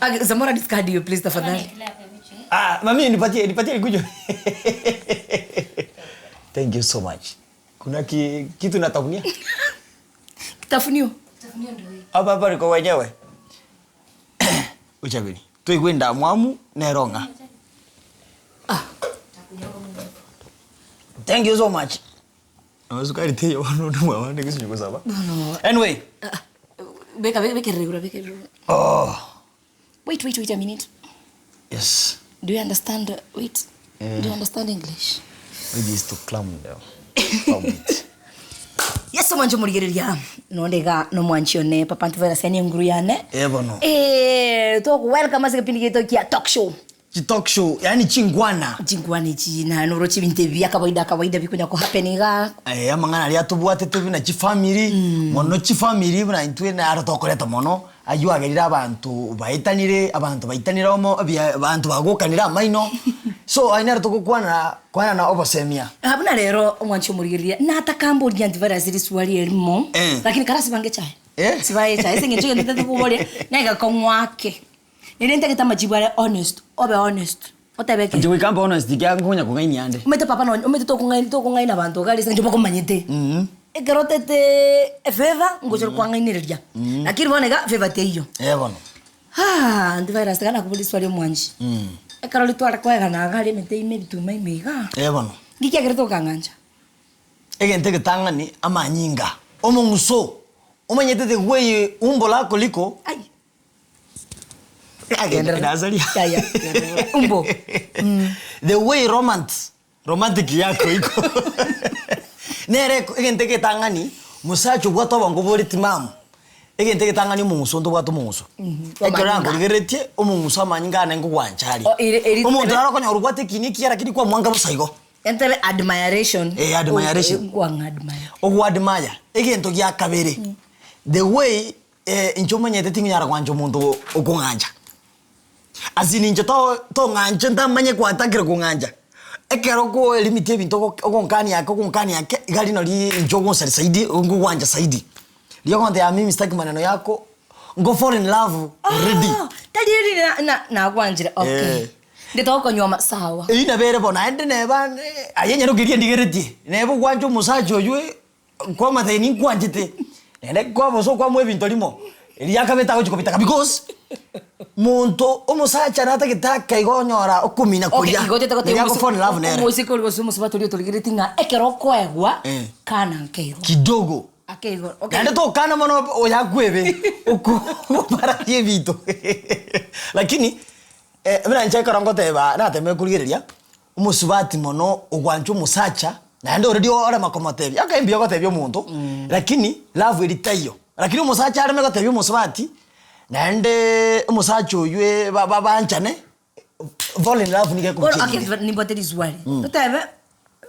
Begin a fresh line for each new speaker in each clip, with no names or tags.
Ah, Zamora discard hiyo please tafadhali.
Ah, mami nipatie nipatie nikunywe. Thank you so much. Kuna ki, kitu natafunia?
Kitafunio.
Hapa hapa niko wenyewe. Uchageni. Toigwe endamwamu nero ng'a.
Ah.
Thank you so much. Nonya sukari teiyo bono onde mwabo onde gosinywa gosaba. Anyway.
Beka bekerera igoro bekerera igoro.
Oh.
Wait wait wait a minute.
Yes.
Do you understand wait. Do you understand English?
Read this to clam down. Clam it.
Yeso mwanche omorigereria nonde iga nomwanchi one papa antivirus yaani enguru yane.
Eh bono.
Eh, togo welcome ase egepindi giaito kia talk show.
Chi talk show yaani chingwana.
Chingwana echi naye noroche ebinto ebi bia kawaida kawaida bikonya ko happen igaa.
Eh, amang'ana aria atobwatete buna chifamiri, mono chifamiri buna intwe naro tokoreta mono, aywo agerire abanto baetanire, abanto baitanire omo ebia abanto bagokanire amaino, so aywo naro togokwana kwanana obosemia.
Ah, buna rero omwanchi omorigereria natakamboria antivirus riswali erimo,
Eh.
lakini karasibange echae.
Eh.
Sibae echae ase eng'encho egento ntagete koboria, negekong'u ake. Rende ntagete amajibu are honest, obe honest, otebe
Inche
ekeene.
goika mbe honest ekiagera nkonya kong'ainia ande.
Omanyete papa nonye omanyete tokong'aini tokong'aina abanto iga aria ase eng'encho bakomanyete. Ekero otete efavour, ngochia kwang'ainereria, lakini bono iga favour teiyo.
Eh bono.
Haa, antivirus tiga nakoboria riswali omwanchi, ekero ritware koegana iga aria emete ime ebituma ime igaa,
Eh bono.
nki kiagerete okang'ancha?
Egento egetang'ani, amanyinga, omong'uso, omanyete the way umbo lako liko.
Ai. Agenderera.
Nazaria.
Yaya, genderera. Umbo.
The way romance, romantic yako iko. Nere eko- egento egetang'ani, mosacha obwate obongo bore timamu, egento egetang'ani omong'uso ntobwate omong'uso. Ekero
Amanyinga.
nakorigereretie, omong'uso amanyinga ane nkogwancha aria.
O, ere- eri-
Omonto naro okonyora obwate ekiina ekiya lakini kwamwanga bosa igo.
Entebe admiration.
Eh, admiration.
O- eh, kwang'a admire.
Ogoadmire, egento gia kabere, the way Eh, inche omanyete tingonyara gwancha omonto okong'ancha. As in inche to tong'anche ntamanye gwatakire kong'ancha. Ekero okoelimit ebinto ogo ogonkania ake ogonkania ake, iga riria nari inche ogonsaria zaidi ngogwancha zaidi. Riria ogontebia mimi sitaki maneno yako, ngo fall in love already.
Ah, tari eri na- na- nagwanchire okay.
Eh.
Ndete gokonyuoma sawa.
Eywo nabo ere bono, naende neba aye nyaroke eria ndigeretie, neba ogwancha omosacha oywo Nkwamanya ninkwanchete, naende kwabosa okwamua ebinto rimo, erio akabete agochi kobitaka because, monto omosacha natagete ake igo onyora okomina
Okay,
koria,
igo otete goteba
riria ago
omosi-
fall in love nere.
omoiseke oria gose omosubati oria otorigereti ng'a ekero okoegwa,
Eh.
kana nkeigo.
Kidogo.
Akeigo, okay.
Naende tokana mono oyakwe ebe, okobararia ebinto lakini, buna inche ekero ngoteba natemire korigereria, Omosubati mono ogwancha omosacha naende already orema komotebia okay mbuya gotebia omonto lakini love eri taiyo lakini omosacha areme gotebia omosubati naendeee omosacha oywo ba- ba- baanchane fall in love nigo
Bono
ekoba
okay
chinyinge.
nimbwate riswali, totebe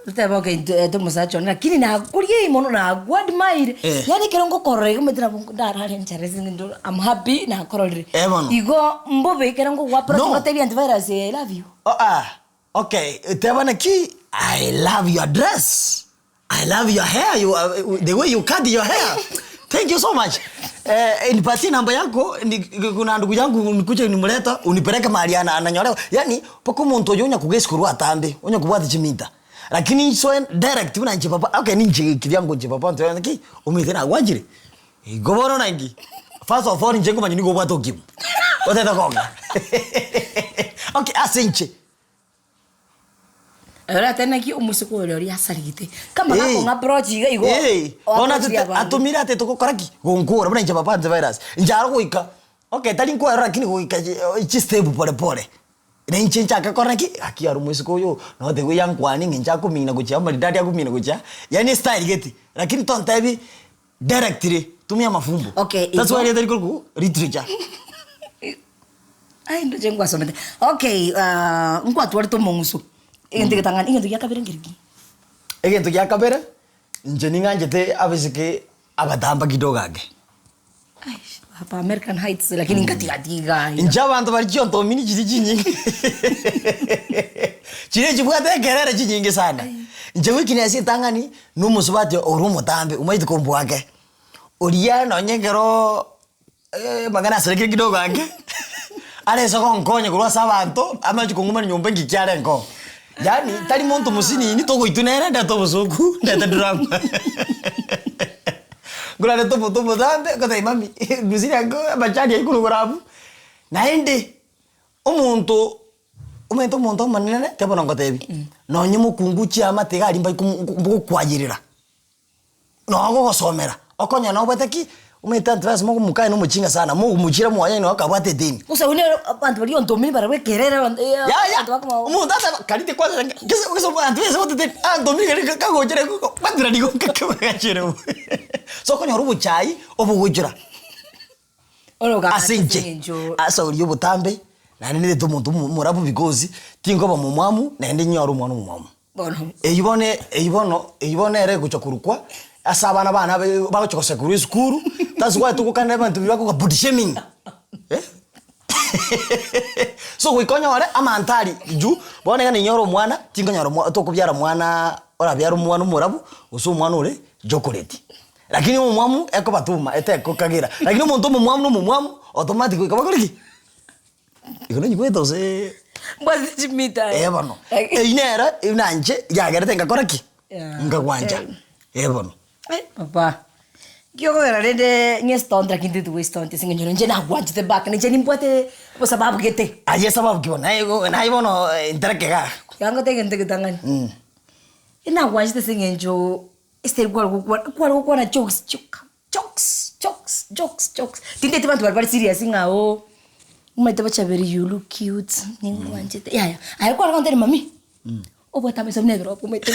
totebe okay intwe omosacha one lakini nakorigeiri mono nagoadmire
Eh.
yaani ekero ngokorora iga omanyete nabo ndarare nchara ase eng'encho am happy nakororire.
Eh bono.
Igo mbobe ekero ngogoapproach
No.
ngotebie antivirus I love you.
Oh ah okay teba naki I love your dress, I love your hair, you, the way you cut your hair thank you so much eh, nipatie namba yako ni, kuna ndugu yangu nikuje nimleta unipeleke mahali ana, ananyolewa yani mpaka omonto oyo onya kogesi korwa atambe onya kobwata chimita lakini insoe direct buna inche papa okay ninche kivyangu inche papa ntoe naki omanyete nagwanchire Igo bono naki, first of all inche nkomanya nigo obwate okimo, otete konga okay ase inche.
Oratebe naki omosike oria oria asarigete, kama
Eh.
gakong'a approach iga igo,
Eh,
o
bono
approach
atete
abande.
atomire atete gokora ki? Gonkora buna inche papa antivirus, inche aro goika, okay tari nkwerora lakini goika chi chistep pole pole. Na inche nchake kora ki? Gaki aro omosike oyo, note goya nkwani ng'a inche akomina gochia amaridadi akomina gochia, yaani estyle gete, lakini tontebi Directly, tumia amafumbo.
Okay,
That's
igo-
why rieta rikorokwa literature.
Ai ndoche nkwasomete. Okay, ah, nkwatwarete omong'uso. Egento egetang'ani, egento gia kabere nkeri ki?
Egento gia kabere, inche ning'anchete abaiseke abatamba kidogo ake.
Ai, hapa American Heights, lakini nkatigatia igaa iga.
Inche abanto baria chiontomini chiria chinyinge chiria chibwate ekerere chinyinge sana. Inche weakness etang'ani na omosubati ore omotambe omanyete kombwake, oria nonye ekeroo amang'ana asarekire kidogo ake. Arese gonkonya korwa ase abanto, amache kong'umana nyomba inki kiare nkoo. Yaani tari monto mosinini togoitwa nere ndete obosoku, ndete drama. Nkorarete omote omotambe, ngotebia mami, rusia ango amachani aywo korwa igoro abwo. Naende, omonto omanyete omonto omonene, tiga bono ngotebie, nonye mokungu chiamate iga aria mbaiko mbogokwayerera. Noo gogosomera, okonyora nobwate ki? Omanyete anto lasima omokaye na omochinga sana, mogomochiera mwaye nonya okabwate edeni.
Gose abwo nere abanto baria ontomire barabwo ekerere abanto
Yaya,
abanto bakomoa
omonto ateba karite kwanza nge gese gese abanto bese gotete antomire kari kagochera batera nigo kakabagachere bo. So okonyora obochai obogochora. Ase inche, ase oria obotambe, naende nirete omonto omo omorabu because tinkoba momwamu naende nyore omwana omomwamu. Eyio bono eyio bono eyio bono nere egocha korokwa ase abana bane abe bagocha gosoka korwa esukuru, that's why togokana abanto baria bakoga body shaming eh so goika onyore amanto aria juu bono iga ninyore omwana tinkonyora omwa tokobiara mwanaa orabiare omwana omorabu gose omwana ore chocolate. Lakini omomwamu ekobatuma etekokagera, lakini omonto omomwamu na omomwamu automatic goika bakore ki? Igo nonyigwete gose
Mbwate chimita
eh bono. Eyio nere buna inche yagerete ngakora ki?
Yeah.
Nkagwancha, eh bono.
Eh papa, nki okogera rende ng'a estonti lakini tindi goestonti ase eng'encho inche nagwanchete back na inche nimbwate obosababu gete.
Aye esababu ki bono? Naye go naye bono ntereke igaa.
Tiga ngotebi egento egetang'ani, nagwanchete ase eng'encho Ase kware gokwana, kware gokwana jokes chioka, jokes, jokes, jokes, jokes. Tinteti banto baria bare serious ng'a ooh, omanyete bochaberi you look cute, ningwanchete, yaya. Aye kware gontebia mami, obwate amaiso buna ebirogo omanyete.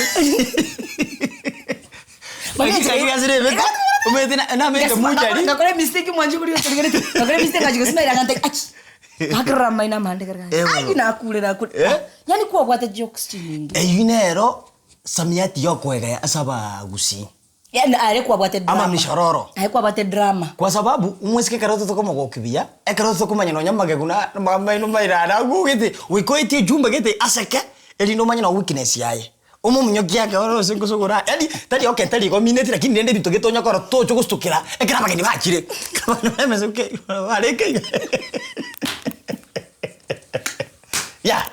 Omanyete na- namete muchari.
Ngakora emistake mwanche koria otorigereti, ngakora emistake ngachia gosmile agantebia achi, ngakerora amaino amande kare
Eh,
gaki,
bono.
ai nakure nakure,
Eh.
yaani kwabwate jokes chinyinge.
Eyio nero Samiati y'okoegaya ase abagusii.
Yaani are kwabwate drama.
Ama mishororo.
Aye kwabwate drama.
Kwa sababu omosike ekero totokomogokia buya, ekero totokomanya nonya amagegu na amaino mairare agwo gete, goika oetie echumba gete aseke, erinde omanye noo weakness yaye. Omominyoki ake ore ase ngosogora yaani tari okay tari igo omineti lakini rende ebinto gete onya korora toche gostukera ekero abageni bachire. Ekero abageni baemesoke barenge iga yeah.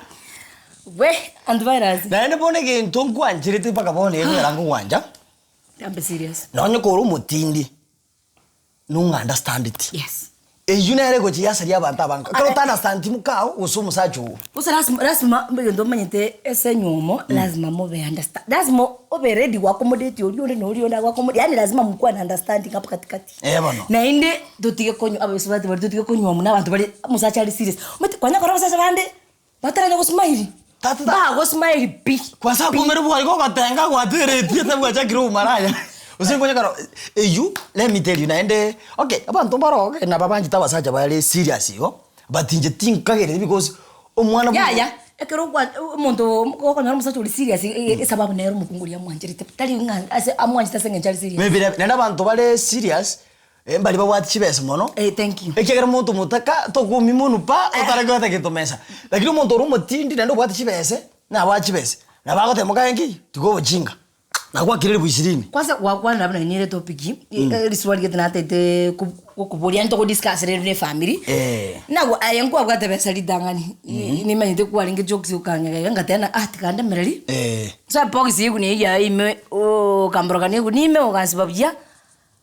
We, antivirus.
Naende bono egento nkwancherete mpaka bono egwera nkogwancha,
Tambe serious.
nonye kore omotindi, nong'understandeti.
Yes.
Eyio nere egochia yasaria abanto abange. Ekero otaunderstandeti mokao gose omosacha oo.
Gose lasima lasima egento omanyete ase enywomo lazima mobe understa lazima obe ready go accommodate oria onde na oria onde ago accommodate yaani lazima mokwe na understanding hapo katikati.
Eh bono.
Naende totige konywa abasubati baria totige konywa muna abanto bare omosacha are serious. Omanyete kwanya korora abasacha bande. Bataranya gosmile,
Tata-
bagosmile pi.
Kwanza akumire bwari gogotenga gwateretie ase bwachakire obomaraya. Gose nkonye karo eywo let me tell you naende okay abanto mbaro okay nabo abanchete abasacha bare serious igo, but inche tinkagereti because omwana buna
Yaya, ekero okwa omonto okonyora omosacha ore serious esababu nere omokungu oria amwancherete, tari ng'a ase amwanchete ase eng'encho are serious.
Maybe naende abanto bare serious Mbaria babwate chibesa mono,
Eh, thank you.
ekiagera omonto omotaka tokoumia monwe pa, otarakobwata gento mesa. Lakini omonto ore omotindi naende obwate chibese, nabwate chibese, nabo agoteba mokaye nki, tiga obochinga, nagwakire elifu ishirini.
Kwanza gwakwanera buna nere etopic, riswali gete natagete ko- gokoboria yaani togo discuss rero na efamiri,
Eh.
nagwo aye nkwabwate besa ritang'ani, nimanyete kwarenge jokes okang'ega iga ngateba ng'a ah tiga ndemereri,
Eh.
so ebox ya egunia eywo yaye ime okamborokania egunia ime ogansiba buya.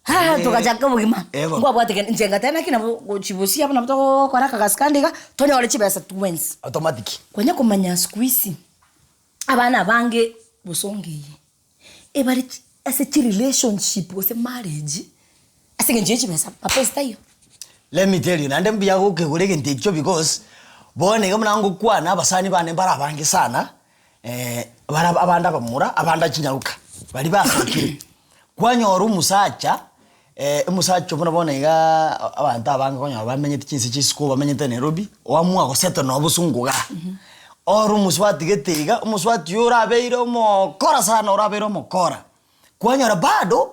Haha togachaka obogima,
Eh, bono.
nkwabwate kende, inche ngateba naki nabo gochibusia abwo nabo togokora akagasi kande iga, tonyore chibesa twensi.
Automatic.
Konya komanya siku hizi, abana abange bosongo eye, ebare chi ase chirelationship gose marriage, ase eng'encho ya chibesa, mapenzi taiyo.
Let me tell you, naende mbuya gokegora egento ekio because, bono iga buna ngokwana abasani bane mbare abange sana, bare abande abamura, abande chinyaroka, baria basokire. Kwanyora omosacha, omosacha buna bono igaa abanto abange okonyora bamenyete chinse chia isiko bamenyete Nairobi, oamua gosettle noo bosongo igaa. Ore omosubati gete iga, omosubati oyo orabeire omokora sana orabeire omokora, kwanyora bado,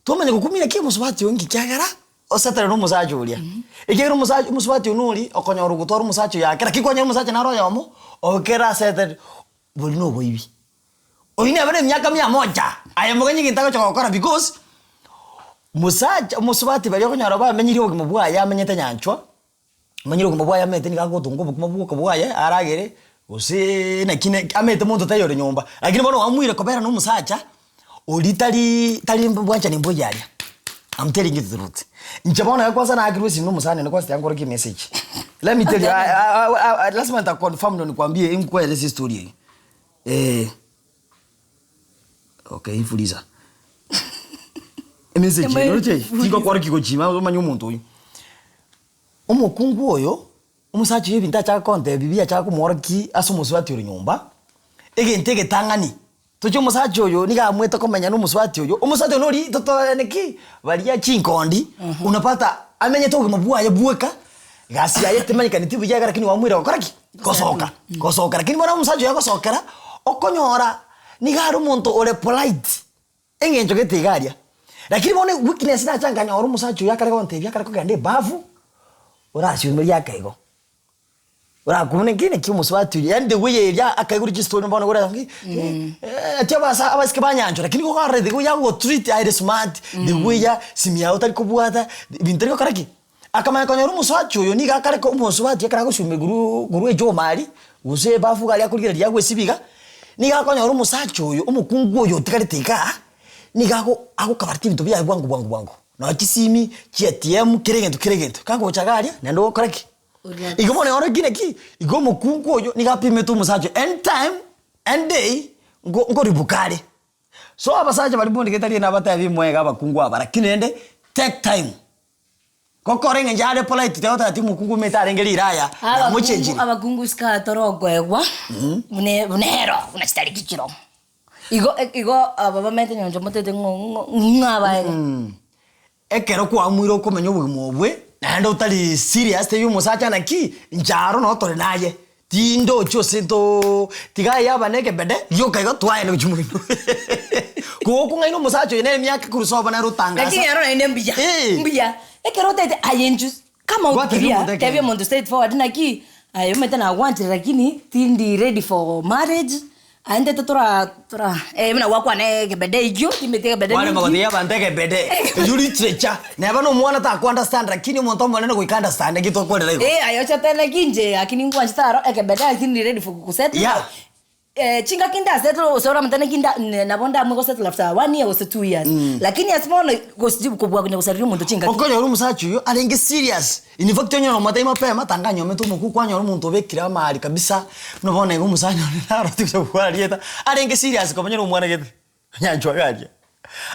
twamanya gokumia naki omosubati oyo nki kiagera, osettle na omosacha oria. Ekiagera omosacha omosubati oyio nori okonyora ogotwara omosacha oyo ake, lakini kwanyora omosacha naro oyomo, okera asettle, boria na oboibi. Oyio nebe na emiaka mia moja, aye moganye egento agocha gokora because, mosacha omosubati baria okonyora bamenyirie obogima bwaye amenyete nyanchwa, Omanyire obogima bwaye amanyete nigo agotonga obokima bwoka bwaye aragere, goseee naki ne amanyete monto taiyo ore nyomba. Lakini bono oamuire kobera na omosacha, oria tariii tari bwanchani mboiyo aria, I'm telling you the truth. Inche bono ekero kwanza naakirwe esimi na omosani one kwanza tiga nkorokie emessage. Let me tell you I I I lazima nita confirm ndio nikwambie nkoeleze estory eye eh. Okay fuliza. Emessage eye noroche eye? Tingokorokia gochima omanye omonto oywo. Omokungu oyo, omosacha oyo ebinto achaka kontebia biya achaka komworokia ase omosubati ore nyomba, egento egetang'ani, toche omosacha oyo nigo aamwete komenya na omosubati oyo, omosubati oyo noria totoene ki, baria chinkondi, unapata amenyete obogima bwaye bweka, egasi yaye temanyekaneti buya iga lakini oamuire gokora ki? Gosoka, gosoka lakini bono omosacha oyo agosokera, okonyora nigo are omonto ore polite. Eng'encho gete iga aria. Lakini bono eweakness nacha nkanyora omosacha oyio akare gontebia akare kogenda ebafu, orasiumerie ake igo. Orakune nki naki omosubati oyio yaani the way eria akaigure chistory bono igo ng'a ati abasa abaiseke banyanchwa lakini igo okonyora the way agogotreat aere smart, the way ya simi yago tari kobwata, binto tari gokora ki? Akamanya konyora omosacha oyo nigo akare omosubati ekero agosiuma iguruu korwa echoma aria, gose ebafu iga aria akorigereria agwesibia iga, nigo akonyora omosacha oyo omokungu oyo otigarete igaa, nigo ago agokabaretia ebinto biaye bwango bwango bwango. Nonya chisimi, chi ATM, kera egento kera egento. Kagocha iga aria, naende ogokora ki? Igo bono oro ki naki, igo omokungu oyo nigo apimete omosacha oyo anytime, any day, nko nkoribuka are. So abasacha baria bonde getari nabatebi moege abakungu aba, lakini rende take time. Gokora eng'encho are polite tagoteba ati omokungu omanyete arenge riraya namochenchiri.
Abakungu isiko aa torokoegwa buna buna ero buna chitariki chiroo. Igo igo aba bamaete nyoncho motete ng'o ng'o ng'o abaega.
Ekero kwamuire okomenya obogima obwe naende otari serious tebia omosacha naki inche aro noo tore naye tindochi ase ntoo tiga aye abane ekebede rioka igo twaye gochia moino gokong'aina omosacha oyo na emiaka korwa sobo nere otangasa.
Lakini ero naende mbuya, mbuya ekero otaete aye inchu kama
Gwatebia
okiria
omonto ekeene.
tebia omonto straight forward naki aye omanyete nagwanchire lakini tindi ready for marriage aye ntete tora tora eh buna gwakwana ekebede ekio timeti ekebede
Kwarema
ninki.
gotebia abanto ekebede, eyio literature, neba na omwana tako understand lakini omonto omonene goika understand naki tokwarera igo.
Eh aye oche otebe naki inche gaki ningwanchete aro ekebede gaki tindi ready for gosettle
Yeah.
Chingaki ndasettle gose oramotebie naki nda nabo ndamue gosettle after one year gose 2 years lakini ase bono gose kobua konya gosareria omonto chingaki.
Okonyora omosacha oyio arenge serious, in fact onye nomotebia mapema tanga anyomete omokuu kwanyora omonto obekire amari kabisa, buna bono iga omosani one naroti gocha gokwana rieta, arenge serious komenya na omwana gete, onyanchwa iga aria.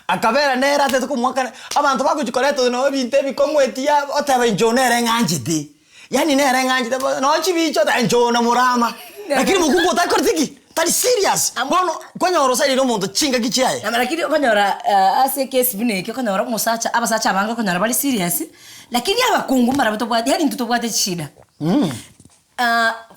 Akabera nere atete komoakana, abanto bagochia koreta oyo noo ebinto ebikong'u etia, oteba inche oyo nere ng'anchete, yaani nere ng'anchete bo noo chibicha oteba inche oyo namorama, lakini mokungu otakoreti ki? Tari serious. Bono kwanyora osairire omonto chingaki chiaye.
Nabo lakini okonyora ase ekesi buna eke okonyora omosacha abasacha abange okonyora bare serious, lakini abakungu mbarabwo tobwate yaani intwe tobwate chishida.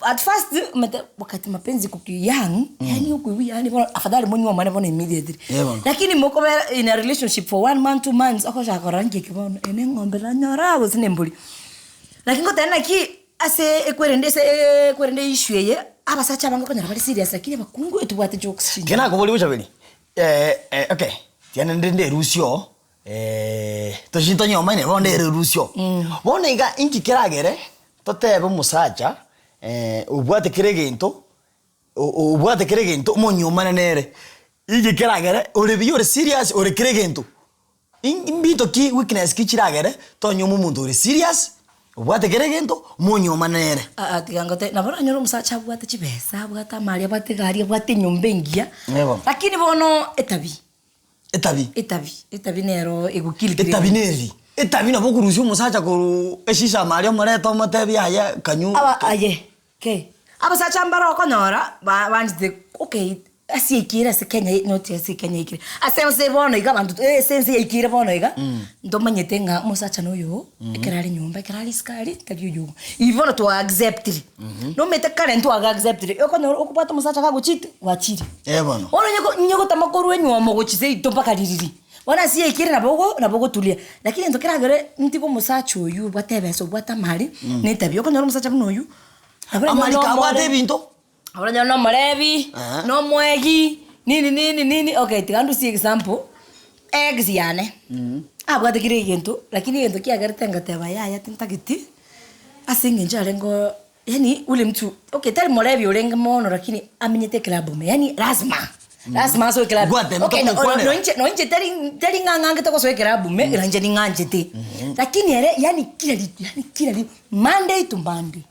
At first omanyete wakati mapenzi iko young yaani okoigwa yaani bono afadhali monyuomane bono immediately.
Eh bono.
Lakini mokobera in a relationship for one month, two months ogochaka korora nki eke bono eye ne eng'ombe nanyora gose ne embori. Lakini ngoteba naki ase ekwerende ase ekwerende issue eye, abasacha abange okonyora bare serious lakini abakungu etobwate jokes
Tiga
chinyinge.
nakoboria bochaberi, okay, tiga naende nderusie oo, tochi ntonyomane bono nderusie oo. Bono iga inki keragere Totebe omosacha obwate kera egento, obwate kera egento omonyuomane nere, inki keragere ore buya ore serious ore kera egento. Mbinto ki weakness ki chiragere tonyuoma omonto ore serious, obwate kera egento, monyuomane nere.
Aa tiga ngote nabo oranyore omosacha abwate chibesa, abwate amari, abwate egari, abwate enyomba engiya,
Ebo.
lakini bono etabi.
Etabi.
Etabi, etabi nero egokili kera
Etabi
egento.
neri, etabi nabo okorusia omosacha korwa eshisama aria omorete omotebi aye kanywa
Aba aye kei, abasacha mbare okonyora ba banchete okay ase yaikire ase Kenya not ase Kenya yaikire, ase ense bono iga abanto ase ense yaikire bono iga, ntomanyete ng'a omosacha na oyo ekero are nyomba ekero are isiko aria tari oyogo. Ibi bono twa acceptire, nomanyete kare ntwaga acceptire, okonyora okobwata omosacha kagocheat, gwachire.
Eh bono.
Bono onye ko onye gotama korwa enywomo gochia seito mpaka ririri, bono ase yaikire nabo ogo nabo ogotulia. Lakini egento keragere ntige omosacha oywo obwate ebesa obwate amari, na etabia. Okonyora omosacha buna oywo, nabo oranyore
Amari kabwate
nomore
ebinto.
nabo oranyore na omorebi,
Eeh.
na omoegi, nini nini nini, okay tiga ndusie example, ex yane, abwate kera egento, lakini egento kiagerete ngateba yaya tintageti. Ase eng'encho arenge yaani ule mtu okay tari morebi orenge mono lakini amenyete eclub ime yaani lazima lazima asoe eclub.
Gwatema
Okay no
tokogokwanera.
noinche noinche tari tari ng'a ng'angete gosoa eclub ime na inche ning'anchete lakini ere yaani kila ri yaani kila ri Monday to Monday.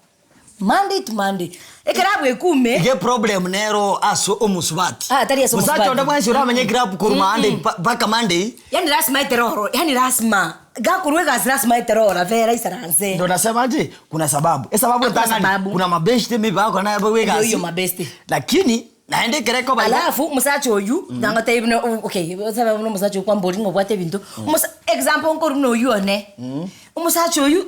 Monday to Monday. Ekerabu ekume.
Iga eproblem nero ase omosubati.
Ah, tari ase
Mosacha
omosubati.
onde bwensi oramanye ekilabu korwa Monday mpa- mpaka Monday.
Yani lazima etere oro, yani lazima. Gakorwa egasi lazima etere oro, vera isaranse.
Ndo nasema aje, kuna sababu. Esababu
Hakuna
entang'ani,
sababu.
kuna mabeshte maybe bako naye bawe
Ndio
egasi.
hiyo mabeshte.
Lakini naende ekero ekoba igo.
Alafu omosacha oywo, nangotebia buna okay, osabe buna omosacha oywo kwambori ng'a obwate ebinto, omosa example nkorwa buna oywo one, omosacha oywo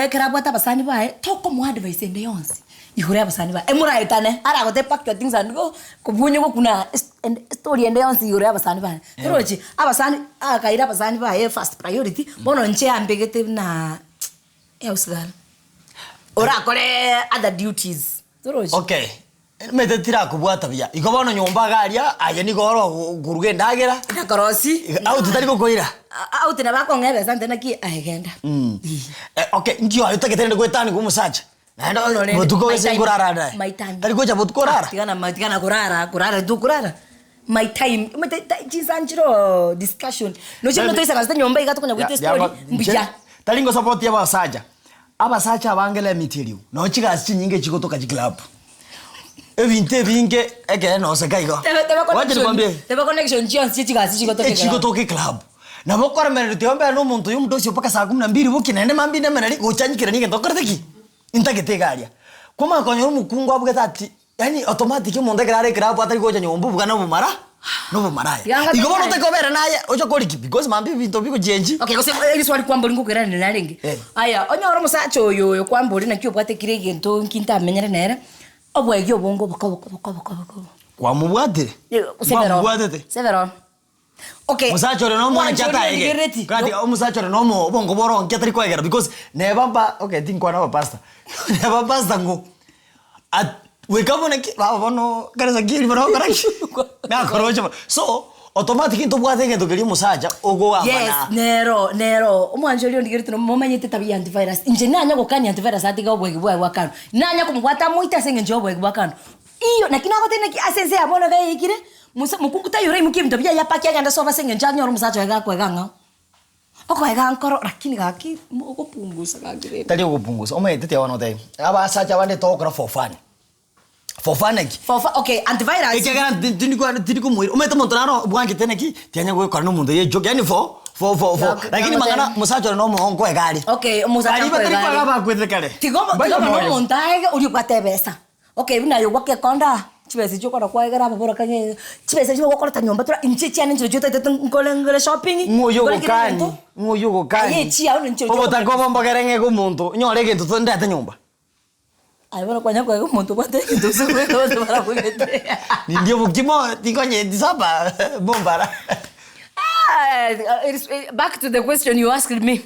ekero abwate abasani baye, tokomoa advice ende yonsi igoro ya abasani baye, emoraetane, aragotebie pack your things and go, kobua onye gokuna es- ende story ende yonsi igoro ya abasani baye. Torochi, abasani, akaira abasani baye first priority, bono inche yambegete buna house girl, orakore other duties, torochi.
Okay, Emete tirakobwata buya. Igo bono nyomba iga aria, aye nigo ore okoruga endagera,
Nakorosi.
out tari gokoira.
Out nabo akong'a ebesa nte naki aye genda.
Eh, okay, nki oye otagete rende goetania kwa omosacha? Naende
Bono rende,
botuko
my
gose
time,
nkorara ande.
my time.
Tari gocha botuko orara?
Tigana ma tigana korara, korara tokorara. My time, omanyete ta chinsa nchiroo discussion. Noche buna toisaranse nyomba iga tokonya goita estori, mbuya.
Tari ngosapotia abasacha. Abasacha abange let me tell you, nonye chigasi chinyinge chigotoka chiclub, ebinto ebinge ekere noseka igo.
Tebe tebe
Wacha
connection,
nikwambie,
tebe connection chionsi chie chigasi chigotoka eclub.
echigotoka eclub. Nabo okoremereria tiga mbere na omonto oyo omonto osio mpaka saa kumi na mbili bokie naende mambia indemereri gocha nyikeranie egento nkorete ki? Ntagete iga aria. Kwamanya konyora omokungu abwate ati yaani automatic omonto ekero are eclub atari gocha nyomba obuga na obomara, na obomaraya.
Tiga
Igo bono
ngotebi
otake obere naye oche kori ki? Because mambia ebinto bigochengi.
Okay gose eriswali kwambori ngokoiraneria narenge.
Eh.
Aya, onyore omosacha oyo oyo kwambori naki obwate kera egento nki ntamenyere nere, obwegi obonge oboke oboke oboke oboke oboke obo.
Kwamobwatire?
Several.
Kwamobwatete?
Several. Okay.
Omosacha ore nomo naki
Mwancha oria
ataege.
origerereti.
Kati omosacha ore nomo obongo boro nki atari koegera because neba mba okay tinkwana abapastor. Neba pastor ng'o at goika buna ki baba bono kanisa ki eria baragokora ki? Nakoroche bono. So automatic ntobwate egento keria omosacha ogoamba
Yes,
na
nero nero omwancho oria ondigerete momanyete tabia ya antivirus inche nanya gokania antivirus atiga obwegi bwaye bwa kando nanya komobwata amoite ase eng'encho ya obwegi bwa kando iyo naki nagotebia naki ase ense ya bono iga yaikire Musa mokungu taiyo oraimokie ebinto biaye apake agende sobo ase eng'encho anyore omosacha oye gakoega ang'ao. Okoega nkoro lakini gaki mogopungusa gaki rende.
Tari ogopungusa, omanyete tiga bono otebi, abasacha bande togokora for fun. For fun naki?
For fun, okay, antivirus.
Ekiagera nti- tindi kwa tindi komoira, omanyete omonto naro bwanchete naki, tianya goikora na omonto oyo ejoke, yaani for for for for,
Gaki-
lakini mang'ana mosacha ore na omoyo nkoega are.
Okay, omosacha
Baria batari
nkoega are.
koega bakwete kare.
Tiga omo
Mbaria
tiga bono
moyo.
omonto aege oria obwate ebesa. Okay buna aye ogwaka ekonda, chibesa echio okora kwaegera ababoroka ng'a chibesa echio ogokoreta nyomba tora inche chiane nchire chiotaete nkore ngore shopping,
Ng'o oyio
nkore kera
ogokani,
egento,
ng'o oyio ogokani,
aye echiao ninche
obotaka obo mbogere ng'ege omonto, onyore egento to ndete nyomba.
Aye bono kwanya koega omonto obwate egento gose koega abanto barabogete.
Nindie obokimo tikonyeti sapa bombara.
Back to the question you asked me.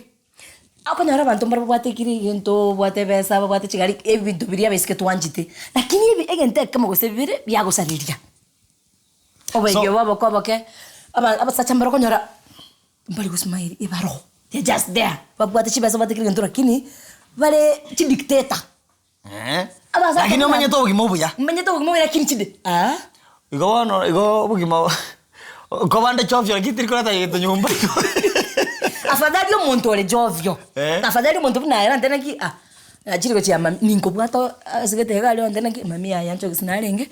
Okonyora abanto mbare babwate kera egento, babwate ebesa, babwate chigari, ebinto biria abaiseke twanchete, lakini ebi egento ekemo gose bibere biagosareria. Oboegi
So-
obo oboke oboke, aba abasacha mbare okonyora mbari gosmile ebaro, they are just there, babwate chibesa babwate kera egento lakini bare chidictator. Abasacha
Lakini
buna-
omanyete obogima obuya.
Omanyete obogima obuya lakini chide ah.
Igo bono igo obogima kobande chovyo lakini teri koreta gento nyomba igo.
Afadhali omonto ore jovyo.
Eh.
Afadhali omonto buna aye orante naki ah nachire gochia mami ninkobwata ase gete iga aria onte naki mami yaya nchoki sinarenge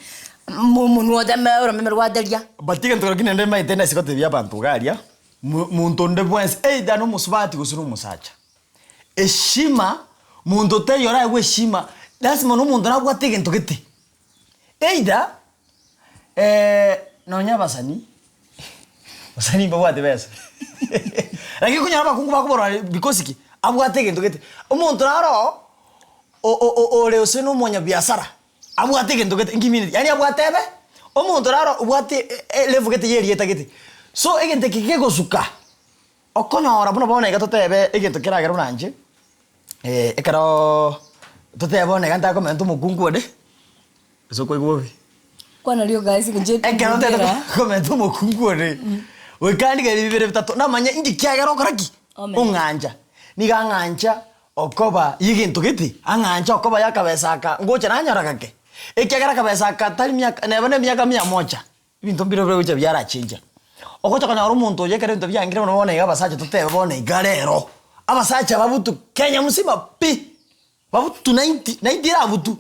omonwe oteme oromeme rwateria.
But egento keria naende maete nase gotebia abanto iga aria, mo monto onde bwensi either na omosubati gose na omosacha. Heshima, monto taiyo oraegwe heshima, lasima na omonto nabwate egento gete. Either nonya abasani, abasani mbabwate besa, lakini okonyora abakungu bakoborora because ki? Abwate egento gete. Omonto naro oo o- o- ore gose na omonyabiasara, abwate egento gete nkimineti, yaani abwate ebe, omonto naro obwate e- elevel gete ya erieta gete. So egento eke kegosuka. Okonyora buna bono iga totebe egento keragere buna inche, ekeroooo totebe bono iga ntakomenta omokungu onde, gose okoigwa bobe.
Kwana rioka ase eng'encho
Ekero ntagete
ekogera.
komenta omokungu onde, goika ndigeri bibere bitato, namanye inki kiagera okora ki?
Omente.
Ong'ancha. Niga ang'ancha. okoba y'egento gete, ang'anche okoba y'akabesa aka, ngocha nanyora gake, ekiagera akabesa aka tari miaka neba na emiaka mia moja, ebinto mbire bigocha biarachencha. Ogocha konyora omonto oyo ekero ebinto biangire mono bono iga abasacha totebe bono iga rero, abasacha babutu Kenya mzima pi, babutu 90, 90 erabutu.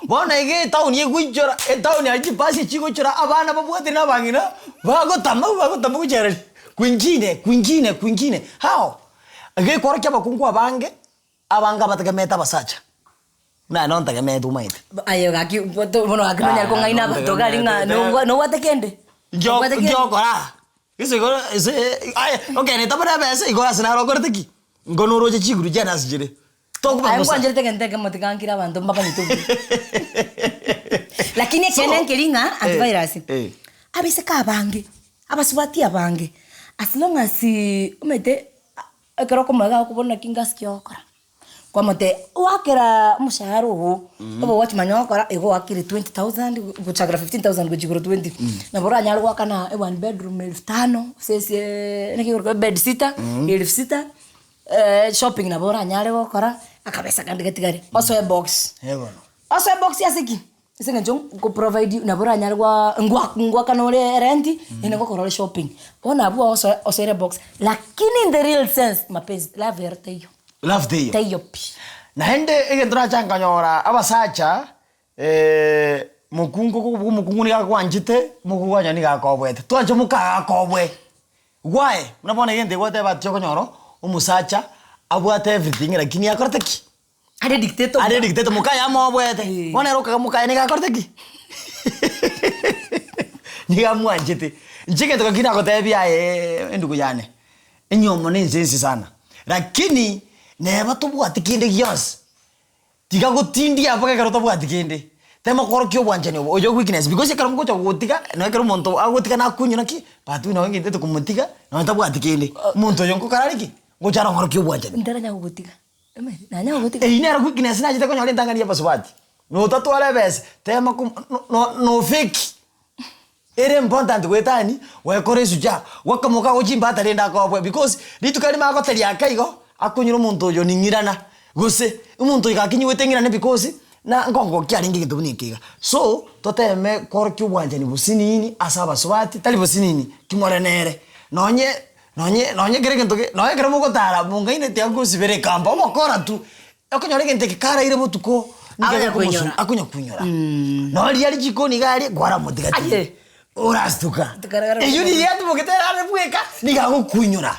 Bono iga etown egoichora, etown aria chibasi chigoichora abana babwatire na abang'ina, bagotama bagotama gochia arari kwingine kwingine kwingine how? Gekworokia abakungu abange, abange abategemeete abasacha, buna aye nontegemeete omanyete.
Aye gaki bono gaki nonyare kong'aina abanto iga aria ng'a nobwate kende? Nobwate kende?
Nkiokora, gese igoro ase aye okay netabora ebesa igo ase naro okorete ki? Nko noroche chiguru chiane ase chire,
Aye
tokobagusa.
nkwancherete egento ekemo tiga nkire abanto mbabanyete obuya. Lakini ekeene
So,
nkeri ng'a
eh,
antivirus,
eh.
abaiseke abange, abasubati abange, as long as omanyete Ekero okomoega agokobora naki ngasi ki ogokora, kwamotebia oakera omoshahara ogo, obe gwachimanya ogokora igo oakire 20,000 gochakera 15,000 gochia igoro 20, nabo oranyare goakana e one bedroom elfu tano, gose ase naki ekorokwa ebed sitter, elfu sita, shopping nabo oranyare gokora, akabesa kande gatigare, osoe ebox.
Eh bono.
Osoe ebox ase ki? Ase eng'encho nko provide nabo oranyare gwa ngwa ngwakana ore erenti, naende ngokora ore shopping. Bono abwo osoe osoere box, lakini in the real sense mapenzi love ero teiyo.
Love teiyo.
Teiyo pi.
Naende egento nacha nkanyora abasacha mokungu okoba omokungu nigo akwanchete, omokungu kwanyora nigo akobwete. Twanche mokaga akobwe, why? Buna bono egento egoteba ati okonyora omosacha abwate everything lakini akorete ki?
Are dictator
Are dictator mokaye amobwete.
Eh.
Bono ere okaga mokaye nigo akorete ki? Nigo amwanchete. Inche egento gaki nagotebia aye endugu yane, enyomo na ense ense sana, lakini neba tobwati kende gionsi, tiga gotindia mpaka ekero otabwati kende, tema korokia obwanchani obo oyo weakness because ekero ngocha gogotiga, nonye ekero omonto agotiga nakunyora naki, but nonye ngentete komotiga, nonye tabwati kende, omonto oyo nkokora are ki? Ngocha arong'orokie obwanchani.
Ntaranya gogotiga. Nanya gogotiga.
Eyio nero weakness nachete konyora entang'ani y'abasubati. Notatwara ebesa, tema ko no no no fake. Ere important goetani, gwekora esujaa, gwakamoka gochia chimbata rende akobwe because rituko erimo agoteria ake igo, akonyora omonto oyo ning'irana, gose omonto oyo gaki nyigwete ng'irane because na nkongokia arenge egento buna eke iga. So, toteme korokia obwanchani bosinini ase abasubati, tari bosinini, ki more nere, nonye Nonye nonye kera egento ge nonye ekero mogotara mongaineti agosibera ekamba omokora tu, okonyora egento eke karaire botuko nigo
Akonya
gekomosu
koinyora.
akonya koinyora. Nonye riria richikoni iga aria kwaramotiga ti,
Aye.
orastuka.
Tikarara
Eywo riria atimogete arare bweka, nigo agokoinyora.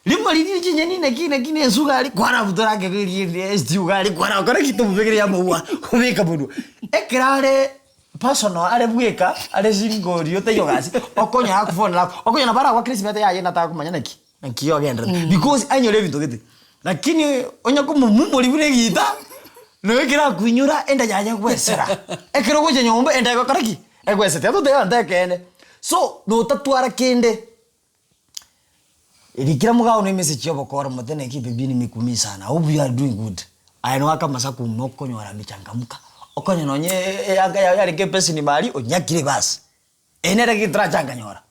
Rimo riria chinyeni naki naki na esugari kwarabutora ake riria estew iga aria kwarakora ki tomobekere amaua obeka monwe. Ekero are Personal are bweka are single oria otaiyo gasi okonyora akofonera ako okonyora nabo aragwakere esimi yaye nataka komanya naki naki ogenderete because ainyore ebinto gete lakini onye komomumori buna egita nonya ekero akoinyora enda yaye egwesera ekero ogocha nyomba enda egokora ki egwesete totebe abanto ekeene so notatwara kende. Rikera omogao na emessage ya obokora omote naki baby nimekumii sana I hope you are doing good aye noake amasaku buna okonyora amechangamka okonye nonye eyanga yao yarenge epesini maria onyakire ebasi eye nere egento toracha nkanyora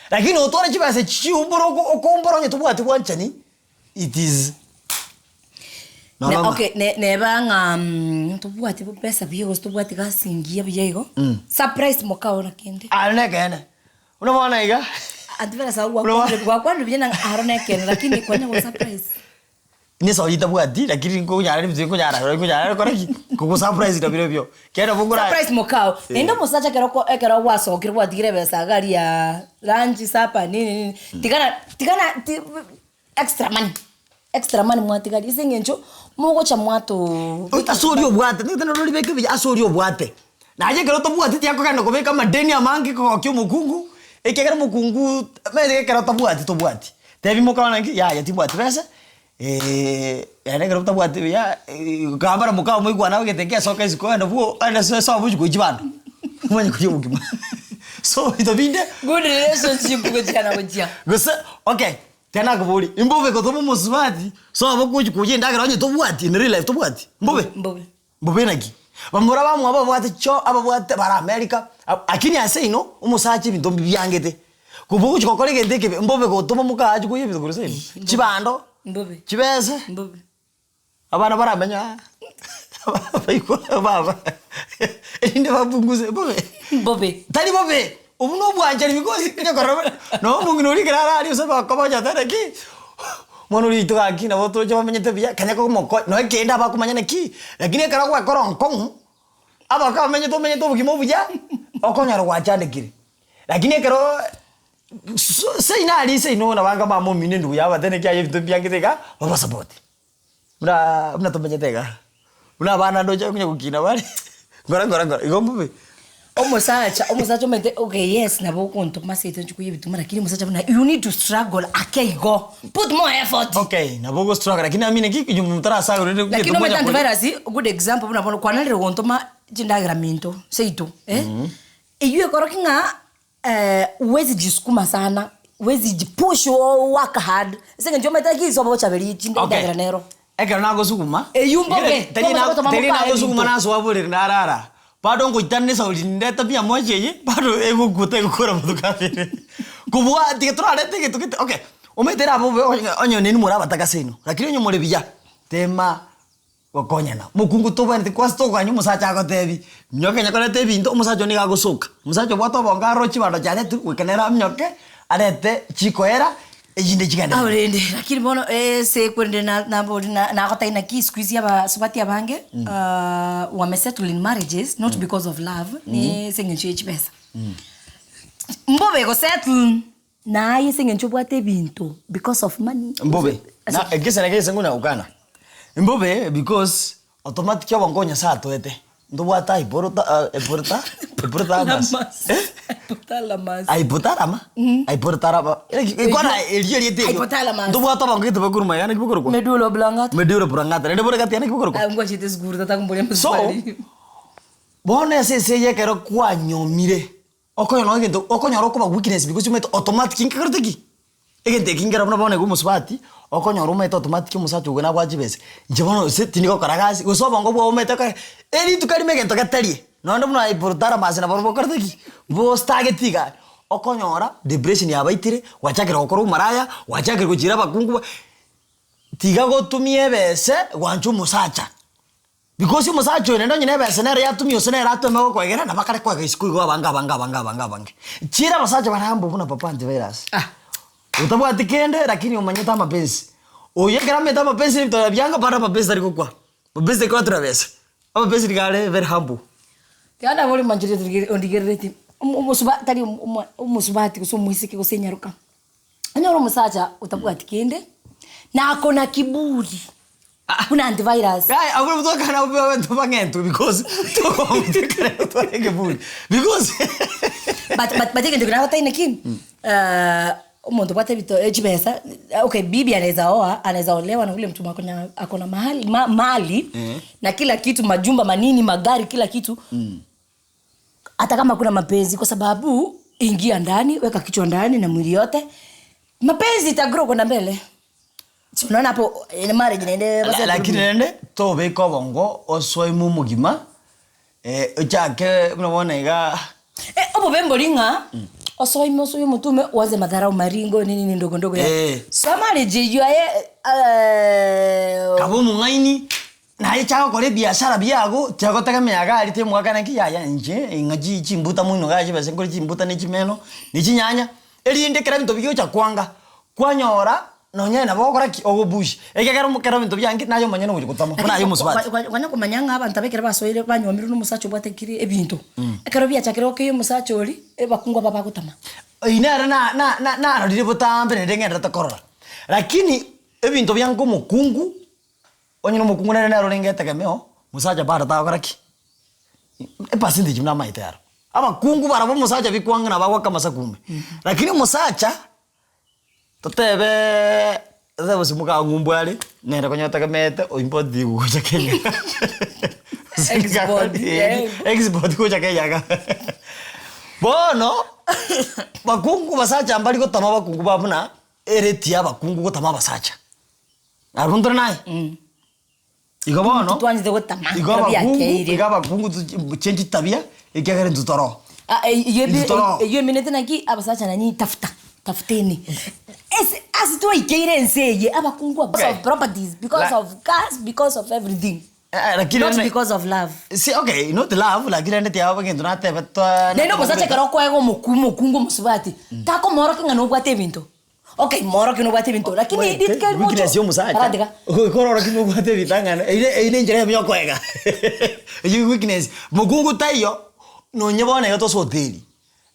lakini otware chibesa echi chiumbore oko okombora onye tobwati bwanchani it is no
Ne
longer.
okay ne neba ng'a tobwati besa buya gose tobwati gasi engiya buya igo, surprise mokao na kende.
Aye nekeene. Buna bono iga.
Antivirus agwo gwakwanire gwakwanire buya na aro nekeene lakini kwanya go surprise.
Nesori tabwati lakini nkonyara ebinto nkonyara nkonyara gokora ki? Kogo surprise na birobio. Kero nabo nkora.
Surprise mokao. Naende omosacha ekero oko ekero gwasokire gwatigire ebesa iga aria lunch, supper nini nini, tigana tigana ti extra money, extra money mwatigaria ase eng'encho mogocha mwatoo.
Ase oria obwate, nigo tari oribeke buya ase oria obwate. Naye ekero otabwati tiakogenda kobeka amadeni amange kogokia omokungu, ekiagera omokungu omanyete ekero otabwati tobwati. Tebi mokago naki yaya timbwati besa, naende ekero otabwati buya gambara mokao moigwane abagete ngesoka isiko ogende bwo ogende ase sobo ochie koiywa chibando, omanye koria obokima. So ebinto binde.
Good relationship gochia na gochia.
Gose okay. Tiga nakoborie, imbobe gotoma omosubati sobo gochi koyia endagera onye tobwati in real life tobwati? Mbobe?
Mbobe.
Mbobe naki? Bamura bamwabo babwate chio ababwate bare America, lakini ase ino, omosacha ebinto mbibiangete. Kobua ogochi gokora egento ekebe, mbobe gotoma moka ache koyia ebinto korwa seino? Chibando,
Mbobe.
chibese.
Mbobe.
Abana baramenye aa baigwe baba erinde bapunguze bobe.
Bobe.
Tari bobe, obwo na obwanchani because onye korora buna nonye omong'ina oria ekero arare ase bakobocha tari ki, omwana oria oito gaki nabo toroche bamenyete buya, kanya komoko nonye kende abakomanya naki, lakini ekero gwekora onkong'u, abaka bamenyete omenyete obogima obuya, okonyora gwachandekire. Lakini ekero so seino aria seino nabo anga mama omino endugu yabate naki aye ebinto mbiangete iga, babasapoti. Buna buna tomenyete iga, buna abana ndoche onye gokina bare, ngora ngora ngora, igo mbobe.
Omosacha omosacha omanyete okay yes nabo okontoma ase egento nchikoyia ebituma lakini omosacha buna you need to struggle ake igo, put more effort.
Okay, nabo ogo struggle lakini amine ki onye motarasagwe rende
Lakini
egento
omanyete
monya koria.
antivirus, good example buna bono kwanarire gontoma chindagera minto seito eh, eywo ekorokia ng'a Huwezi jisukuma sana, huwezi jipush work hard, ase eng'encho omanyete naki iso obochaberia chinde
Okay.
endagera nero.
Ekero nagosuguma,
Eywo mbobe,
tari
togocha
na-
gotoma
tari
mokaye
nagosuguma
ebinto.
nasoa borere narara, bado ngoitana na esauri ndeta mia moja eye, bado egokuta egokora amatuko abere. Kobua tiga torarete egento gete okay, omanyete erabe bobe onye onye nini more abataka seino, lakini onye more buya, tema Gokonyana. Mokungu tobwenereti kwase tokogania omosacha agotebi, minyoka onye koreta ebinto, omosacha oo nigo agosoka. Omosacha obwate obongo aroro chibando chiaretirwe goika nere aminyoke, arete chikoera, echinde chigenderere.
Ao rende, lakini bono ase kwerende na nabori na nagotebi naki siku hizi abasubati abange wamesettle in marriages not because of love, ni ase eng'encho ye chibesa. Mbobe gosettle naye ase eng'encho obwate ebinto because of money.
Mbobe. Na ekese na ekese nguna gokana. Mbobe because automatic obongo Nyasaye atoete. Ntobwate hyporota eporota hypothalamus. Eh?
Hypothalamus.
Hypothalamus? Hypothalamus. Kwana erio erieta erio.
Hypothalamus.
Ntobwate obongo gete bokorwa magega naki bokorokwa?
Medulla oblongata.
Medulla oblongata. Naende bore gati yane naki bokorokwa?
Ah, ngwachete esukuru tata komboria
So,
maswali.
bono ase ense eye ekero kwanyomire. Okonyora egento, okonyora okoba weakness because omanyete automatic nkekorete ki? Egento eki nkere buna bono iga omosubati, okonyora omanyete automatic omosacha ogo nabwate chibesa, inche bono gose tindi gokora gasi, gose obongo bwao omanyete okore, erituko erimo egento getarie, nonye buna hypothalamus nabo bokorete ki? Bostageti iga aria, okonyora depression yabaitire, gwachakire gokora obomaraya, gwachakire gochiira abakungu ba, tiga gotumia ebese gwancha omosacha. Because omosacha oyo naende onye nebesa nere yatumia gose nere atome gokoegera nabo akare koega isiko igo abange abange abange abange abange. Chiira abasacha bare humble buna papa antivirus.
Ah.
Otabwati kende lakini omanyete amapenzi. Oyo ekero amanyete amapenzi na ebitoyo biango bado amapenzi tari gokwa. Mapenzi tari kobatura besa. Amapenzi nigo are very humble.
Tiga nabo ore manchete ondigerereti omosuba tari omosubati gose omoiseke gose enyaroka. Onyore omosacha otabwati kende, na ako na kiburi, buna antivirus.
Yaya abwo nabwo twakana abwo abanto bang'entwe because togotekana totware ekeburi because
But but but egento ekio nagotebi naki, omonto obwate ebito chibesa, okay bibi anaeza oa, anaeza olewa na ule mtu mwenye akona akona mahali ma mali na kila kitu majumba manini magari kila kitu Hata kama hakuna mapenzi kwa sababu ingia ndani, weka kichwa ndani na mwili yote. Mapenzi ita grow kwenda mbele. Si unaona hapo in marriage naende
La- lakini rende tobeka obongo osoe omogima eh, ochake buna bono iga
Eh, obobe mbori ng'a osoime osoe omotume oanze madharau maringo nini nini ndogo ndogo ya.
Eh.
So marriage eywo aye eh,
kaba omong'aini Naye chaka gokora ebiasara biago, tiagotegemea iga aria timwakana ki yaya inche ng'a chi chimbuta moino iga chibesa nkore chimbuta ne chimeno, ne chinyanya, erinde ekero ebinto bigocha kwanga, kwanyora nonye nabo ogokora ki, ogopush. Ekiagera omo ekero ebinto biangire naye omonyene ogocha gotama buna aye omosubati.
Kwanya komanya ng'a abanto aba ekero basoire banywomirwe na omosacha obwate kire ebinto, ekero biachakire gokeyia omosacha oria, abakungu aba bagotama.
Oyio nere na na na narorire botambe naende ng'enderete korora. Lakini ebinto biange omokungu. Onye nomokungu nere nere orenge etegemeo, mosacha bado tagokora ki? Epercentage buna amaete aro. Abakungu barabwo omosacha bikwang'ina bagoaka amasakumbe. Lakini omosacha, totebeeee totebe gose moka ng'umbu are, nere konya otegemeete oimporti gocha Kenya.
Export, eh.
Export gocha Kenya iga. Bono, bakungu basacha mbari gotama abakungu ba buna, ereti ya abakungu gotama abasacha. Abwo ntore naye? Igo bono,
Twanchete gotama,
igo
ekero
abakungu,
biakeire.
igo abakungu tochi change chitabia, ekiagera intwe toro.
Ah, eyio
Intwe toro.
eyio eminete naki abasacha nanyi tafuta. Tafuteni. Ase ase twaikeire ense eye abakungu because
Okay.
of properties, because
La-
of cars, because of everything.
Eh, lakini
Not
rende-
because of love.
Si, okay, not love, lakini rende tiaba gento natebe twa
Naende omosacha ekero okoega omoku omokungu omosubati, takomorokia ng'a nobwate ebinto. Okay, morokia nobwate ebinto, lakini
Weakness
rituko erimo
ya omosacha
Aratiga.
korora ki nobwate ebitang'ani eire eywo ne enchera eyemo ya okoega eywo weakness mokungu taiyo nonye bono iga tosoe hoteli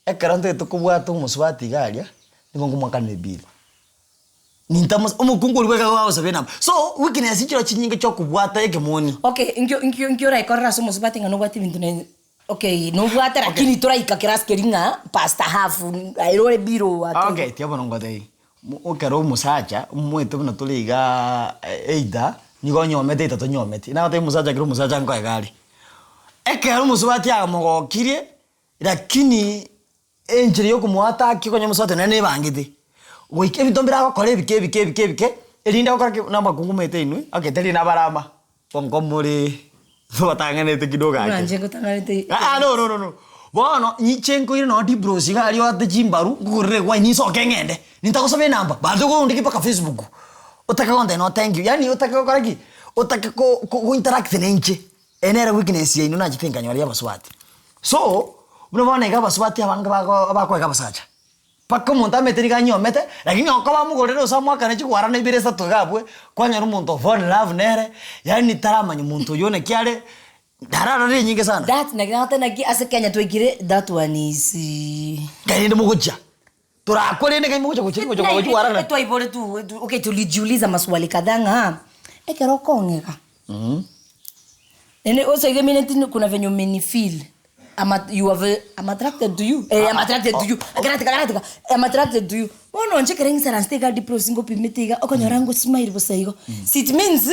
ekero ntagete kobwata omosubati iga aria nigo nkomoakanera ebill. Nintamosa omokungu oria bweka gagosaba enamba so weakness nchiro chinyinge chia okobwata ekemoni.
Okay, nkio nkio nkio oraikorere ase omosubati ng'a nobwate ebinto ne okay nobwate lakini toraika kerasi keria ng'a pasta half aye ore biro ake.
Okay, tiga bono ngotebie, mo ekero omosacha omoete buna tore igaa either nigo onyomete either tonyometi, nagotebia omosacha kera omosacha nkoega are. Ekero omosubati amogokirie, lakini Enchera y'okomoataki konya omosubati nere nebangete, goika ebinto mbire agokora ebike ebike ebike ebike, erinde agokora ki? Buna abakungu maete inwe, okay tari nabarama, bonko more tobatang'anete kidogo
Buna
ake.
inche ngotang'anete
Aa no no no no, bono inche nkoire nonye dibros iga aria oate chimbaru, nkogorere ewine nsoke ng'ende, nintagosaba enamba, banto okondiki mpaka facebook, otake gontebia no thank you, yaani otake gokora ki? Otake ko ko gointeract na inche. Eye nere weakness yaino nachete nkanyora y'abasubati. So, buna bono iga abasubati abange bago bakoega abasacha, mpaka omonto amanyete nigo anyiomete, lakini oko bamogorere gose amoakane chigwarana ibere isato iga abwe, kwanyora omonto o fall in love nere, yaani taramanya omonto oyio naki are, ndararore enyinge sana.
That naki nagoteba naki ase Kenya twaikire that one is.
Nkai rende mogochia, torakwe rende nkai mogochia gochia gochia gochia chigwarana.
Twaiboretwe okay tulijiuliza maswali kadhaa ng'a ekero okong'ega. Naende gose iga emineti kuna venye umenifeel I'm at you have I'm attracted to you eh I'm attracted to you ekero atiga atiga I'm attracted to you bono inche ekero ng'isaranste iga diplos ngopimete iga okonyora ngo smile bosa igo so it means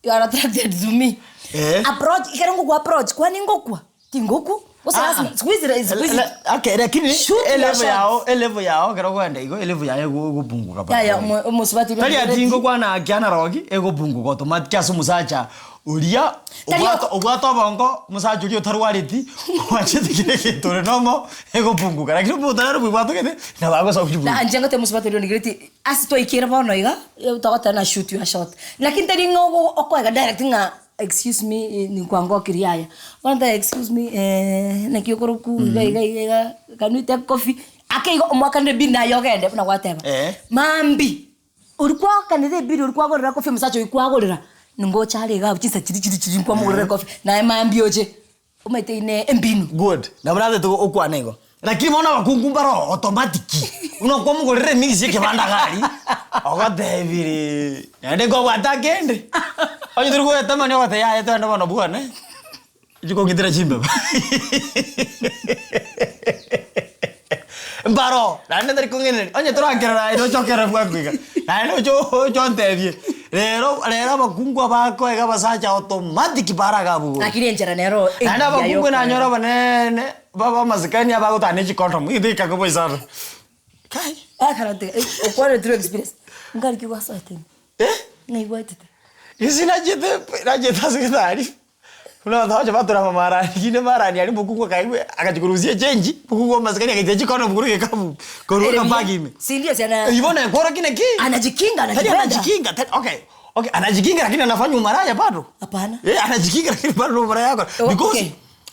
you are attracted to me
Eh.
approach ekero ngokwa approach kwani ngokwa tingokwa gose
Ah,
lasima
ah.
siku hizi siku hizi
Le- okay lakini
Shoot your
elevel
shot.
yao elevel yao ekero okogenda igo elevel yaye ego- egopunguka pole
Yaya
pole.
omo- omosubati
Tari ati ngokwana aki analogi egopunguka automatic ase omosacha oria
Tari
obwate obwate obongo omosacha oria otarwareti oachete kera egento ore nomo egopunguka lakini omonto nere bwebwatogete nabo agosoa gochia
Na inche ngotebi omosubati oria onigereti ase twaikire bono iga togoteba na shoot your shot lakini tari ng'a ogo okoega direct ng'a Excuse me ninkwangokirie yaya. Bono ntae excuse me naki okorokwa iga iga iga iga can we take coffee? Ake igo omwakanire bill naye ogende buna gwateba.
Eh.
Maambia, oria kwakanire ebill oria kwagorera coffee omosacha oywo kwagorera, ningocha are iga abwo chinsa chiria chiria chiria nkwamogorera ecoffee, naye maambia oche. Omanyete ine embinu.
Good. Nabo natete gokwana igo. Lakini bono abakungu mbaro automatic. Buna okwamogorera emix ya ekebanda iga aria, ogotebirie naende nkobwate akende. Onye tori goetamani ogoteba yaya twende bono bwane, ochie kong'itera chimbeba. Mbaro, naende ntari kong'ainereria, onye torakerora aye noche okerore bwango iga, naende oche oche ontebie, rero rero abakungu abakoega abasacha automatic baraga abwo igoro.
Lakini enchera nero
Naende
engiya
abakungu
yokoega.
nanyora abanene babe amasikani abagotana ne chicondom, egento gekanga boisano. Kai!
Akarate okwane through experience. Nkariki gwasoete ime?
Eh?
Ng'ai gwaetete?
Gose nachete nachete ase getari, buna abanto bagocha batura amamarani kinde amarani aria mokungu akaigwa agachia korusia echenji, mokungu amasikani agaitia chicondom korwa egekabu, korwa ekabag ime.
Si ndio si ana
Eywo bono ekworokia naki?
Anajikinga,
Tari
anajipenda.
anajikinga, tari okay, okay anajikinga lakini anafanya umaraya bado.
Hapana.
Eh, anajikinga lakini bado umaraya yako. Because
Okay.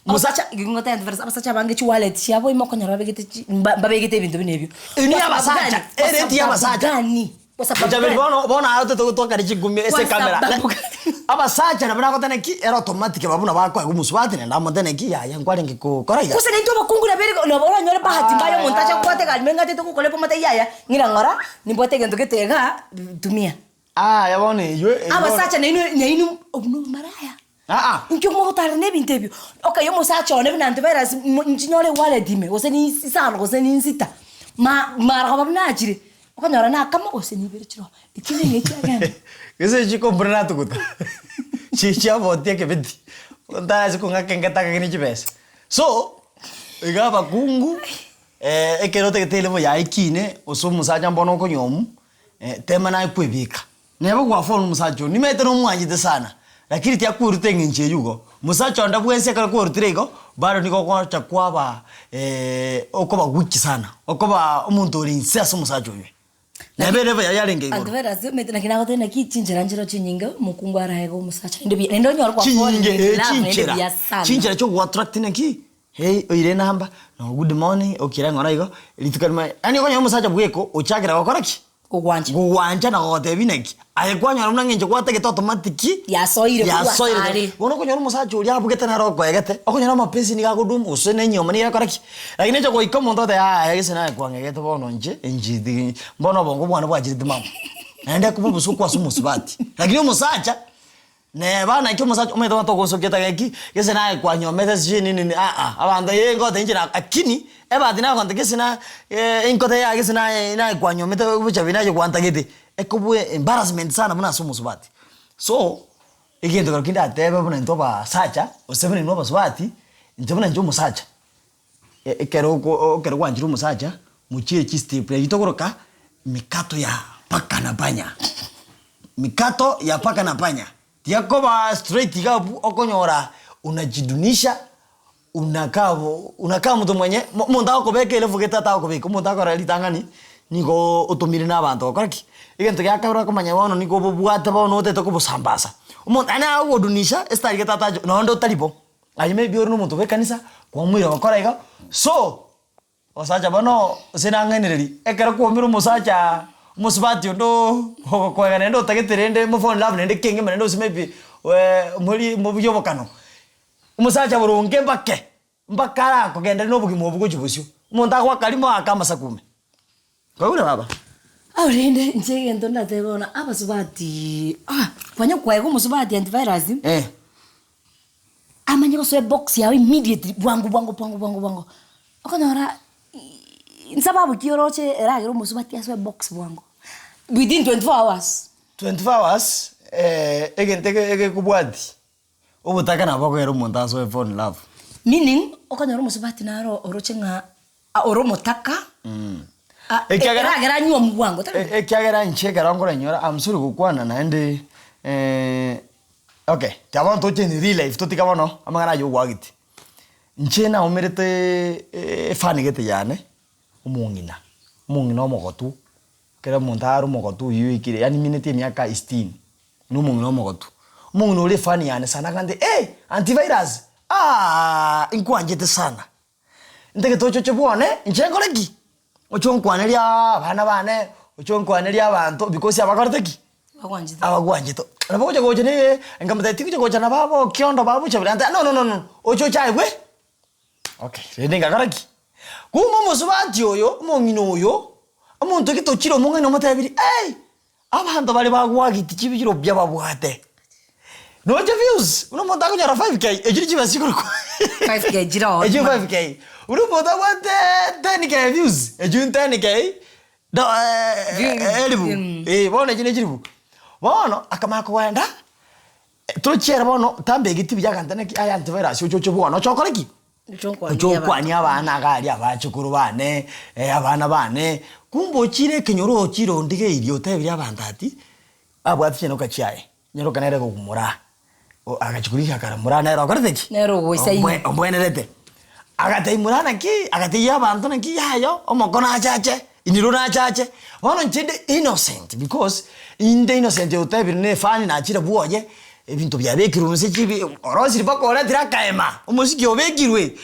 Abasacha ngoteba nti abasacha abange chiwallet chiabo ime okonyora babegete chi mba mbabegete ebinto buna ebio.
Eyio
Kwa
niya
sababu
abasacha,
gani? Kwa
ere ti
sababu
abasacha.
gani? Kwa sababu
Bochaberi
gani?
bono bono aro totogo twakare chingumi ase
Kwa
ekamera.
sababu gani?
Abasacha nabo nagoteba naki ere automatic babu nabo akoegwa omosubati naende amotebe naki yaya nkwarenge kokora iga.
Gose naintwe abakungu nabo ere nabo oranyore bahati mbaya omonto ache kobwata egari ime ng'atete gokorepa omote yaya ng'ira ng'ora nimbwate egento gete igaa tumia.
Aya bono eywo eywo bono.
Abasacha nainwe nainwe obwo nobomaraya.
Aa.
Inki mogotarera na ebinto ebio? Okay omosacha one buna antivirus mo nchinyore ewallet ime gose ni isano gose ni nsita, ma marogoba buna achire, okonyora na akamo gose ni ibere chiroo, echinde ng'a echiagenda.
Gose chikombura natuguta chi chiabotia ekebeti, ntarasi kong'aka engetaka kende chibesa. So, iga abakungu ekero otagete elevel yaye ekine, gose omosacha mbono okonyomwa, tema naye kwebeka. Neba gwafora omosacha oo, nimaete nomwanchete sana, lakini tiakwerute eng'encho eywo igo. Mosacha onde bwensi ekero kwarutire igo, bado nigo ogocha kwaba okoba weak sana, okoba omonto ore inse ase omosacha oywe. Nebe elevel yaye yarenge igoro.
Antivirus omanyete naki nagotebia naki chinchera nchire chinyinge omokungu araege omosacha naende buya naende onyore kwa fall
Chinyinge
in
eh
love naende
chinchera,
buya sana.
chinchera chia ogoattract naki, hey oire enamba, no good morning, okire ng'ora igo, rituko erimo yaani okonyora omosacha bweka ochakire gokora ki?
Kogwancha.
Gogwancha na gogotebia naki, aye kwanyora buna ng'encho gwatagete automatic,
Yasoire korwa
yasoire
asare.
Bono okonyora omosacha oria abugete nere okoegete, okonyora amapesa nigo agoduma gose na enyiomo nigo ekora ki? Lakini inche goika omonto agotebi yaya gese naye kwang'egete bono inche, inche ti bono obongo bwane bwachireti mama. Naende akoba obosoku ase omosubati. Lakini omosacha, neba naki omosacha omanyete abanto ogosokia tageki ki, gese naye kwanyomete sijui nini nini aa, abanto eh ngotebi inche na lakini, ebahati naye gese na inkotebi yaya gese naye naye kwanyomete obochabi naye gwantagete, ekobua embarrassment sana buna ase omosubati. So, egento kero kende ndatebe buna intwe abasacha, gose buna inwe abasubati, inche buna inche omosacha, Ekero oko ekero gwanchire omosacha, mochiere chistep eyi tokoroka mikato ya paka na panya, mikato ya paka na panya, tiakoba straight iga abwo okonyora unajidunisha unakaa bo unakaa mtu mwenye mo omonto agokobeka elevel gete atagokobeka, omonto akorora ritang'ani nigo otomire na abanto gokora ki? Egento gia kabere okomanya bono nigo obobwate bono otagete kobosambasa, omonto yaani agogodunisha esitari gete atache nonde otari bo. Aye maybe ore nomonto bw'ekanisa, kwamoira gokora iga, so osacha bono ase nang'ainereria, ekero kwaumire omosacha omosubati onde oo ogokoega naende otagete rende mo fall in love naende kengima naende gose maybe mori mobuya obokano, omosacha boronge mbake, mpaka arakogendereria na obogima obwo gochia bosio, omonto agoaka rimo aake amasaku ime. Kwaigure baba?
Ao rende inche egento ndatebe bono abasubati ah kwanya kwaega omosubati antivirus.
Eh.
Amanye gosoa ebox yao immediately bwango bwango bwango bwango bwango, okonyora nsababu ki oroche eragere omosubati asoe ebox bwango within 24 hours.
24 hours egento ege egekobwatia, obotaka nabo bokogera omonto asoe fall in love.
Meaning, okonyora omosubati naro oroche ng'a ore omotaka,
Ekiagera-
eragere anywe omobwango tari bo?
Ekiagera inche ekero nkorenyora I'm sorry gokwana naende okay tiga bono toche in real life totiga bono amang'ana aywo ogwagete. Inche naumerete efani gete yane, omong'ina, omong'ina omogotu, ekero omonto are omogotu oywo oikire yaani mineti emiaka sitini, na omong'ina omogotu. Omong'ina oria efani yane sana akantebia eh antivirus aah inkwanchete sana. Ntagete ochoche bwone, inche nkore ki? Oche onkwanerie aa abana bane, oche onkwanerie abanto because abakorete ki?
Bagwanchete.
Abagwanchete. Nabo ogocha gocha ne nkamotebia tigocha gocha na baba okiondo baba bochabera ante no no no no, oche oche aye bwe okay rende ngakora ki? Kumbe omosubati oyo, omong'ina oyo, omonto gete ochire omong'aini omotebirie ei, abanto bare bagwageti chibiro bia babwate. Noche views, buna omonto akonyora 5K, echio ne chibesa chikorokwa
5K chire oo.
Echio 5K. Buna omonto abwate 10K views, echio 10K, do
Views,
elifu, eh bono echio ne chilifu. Bono, akamanya kogenda, tochiere bono, tambegeti buya agante naki aya antivirus oche oche bwono oche okore ki? Oche okwanie abana iga aria abachokoro bane, abana bane, kumbe ochire ekenyoro ochire ondigeirie otebirie abanto ati, abwate chinyoka chiaye. Nyaroka nere gogumora, agachia korigia akara moraa nere okorete ki?
Nere ogoisaine.
Ombwe ombwenerete. Agatebia moraa naki, agatebia abanto naki yayo, omoko nachache, iniro nachache. Bono inche inde innocent because, inde innocent otebire na efani nachire bwoye, ebinto biabekirwe inse chibi orosire mpaka oretire akaema, omosiki obekirwe,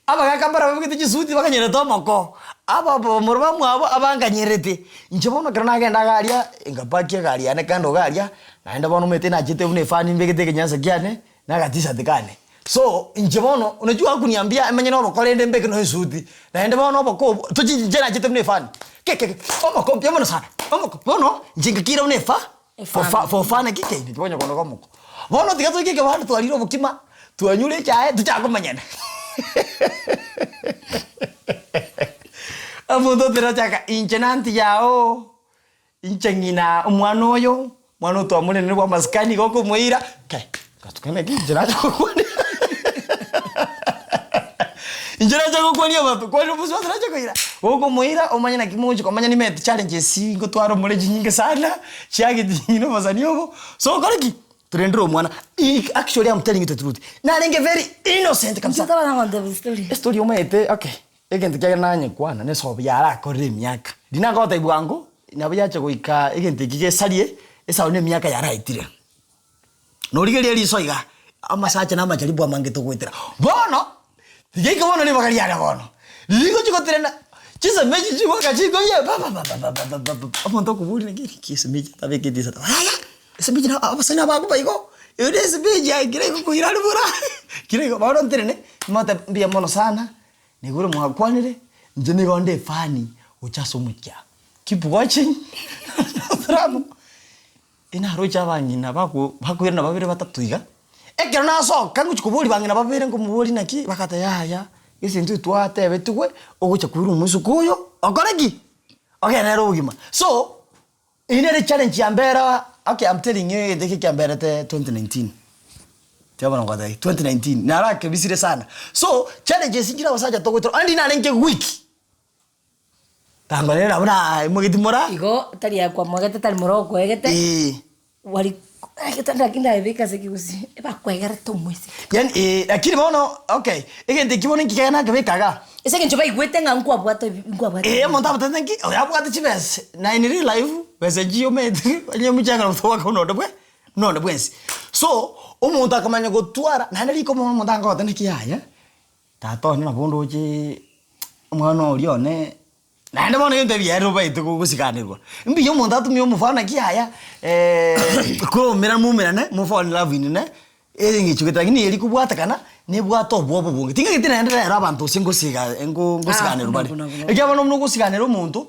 abagaka mbare babegete chisuti bakanyerete omoko, aba bamura bamwabo abanganyerete. Inche bono ekero nagenda iga aria, nkapakia egari yane kando iga aria, naende bono omanyete nachete buna efani mbegete ekenyansa kiane, na agatisati kane. So, inche bono, unajua hakuniambia emanye na oboko rende mbeke nonya esuti, naende bono oboko obwo, tochi inche nachete buna efani, ke ke ke, omoko mbuya mono sana, omoko, bono, inche ngakira buna efa, for fa for fun naki kei, bonya konoga omoko. Bono tiga toike ekebanda twarire obokima, twanyure echae, tochake komanyana. Omonto oterachaka inche nantiga aoo, inche ng'ina omwana oyo, omwana oyo twamorenire bwa amasikani igo okomoira, kai, gatuko naki inche nacha gokwania inche nacha gokwania abanto kwani omosubati nacha koira, gokomoira omanye naki mogochi komanya nimanyete challenges ngotwara omore chinyinge sana, chiageti ng'ina obosani obo, so okore ki? Torendire omwana, I actually am telling you the truth, narenge very innocent kabisa.
Inche tabana gontebia story.
Estory omanyete okay, egento kiagera nanyekwana na esobo yarakorire emiaka. Riria nagotebia bwango, nabo yacha goika egento eki gesarie, esabu na emiaka yaraetire. Norigereria riso iga, amasacha na amacharibu amange togoetera. Bono, tiga bono ribaga riane bono, riria ngochia gotenena, chisemi echi chigoaka chikobia papapapapapapa, omonto okoboria naki naki esemi echi atabekete inse yaya, esemi echi na abasani abagoba igo, eye na esemi echi aye kera igo koira are bora, kera igo bono ntenene, nimotebie mbuya mono sana, naigure mwakwanire, inche nigo nde efani gocha ase omokia. Keep watching, Inaroche abang'ina bako bakoirana babere batato iga, ekero nasoka ngochia koboria bang'ina babere nkomoboria naki, bagateba yaya, gese intwe twatebetigwe, ogocha koira omoisuko oyo, okore ki? Ogende nere obogima. So, eywo nere echallenge yambera okay am telling you egento eke kiamberete 2019, tiga bono ngotebie, 2019, narakebisire sana. So, challenges nchire abasacha togoetera, onye ndinarenge weak. Tangorere nabo naimogeti mora.
Igo tari akwamogete tari mora okoegete.
Eeh.
Wari egete naki ndabeke ase ekegusii, ebakwegerete omoiseke.
Yaani eeh lakini bono okay, egento ekio bono inki kegenda nakebeka igaa.
Ase eng'encho baigwete ng'a nkwabwate ebi nkwabwate
Eeh omonto abotebete nki, oyo abwate chibesa, na in real life, besa nchiyo omanyete onye omochanga nabo togwaka buna onde bwe buna onde bwensi. So, omonto akamanya gotwara, naende riko mono omonto agote naki yaya. Tata one nabo ndoche omwana oria one, naende bono egento ebiya ere obaete gosiganerwa. Mbuya omonto atumie omofano naki yaya koumera moumerane mo fall in love in ne, eng'encho gete lakini eri kobwatekana, nebwate obwoba obonge. Ting'ageti naende rero abanto gose ngosiga ngo ngosiganerwa bare. Ekiagera bono buna ogosiganera omonto,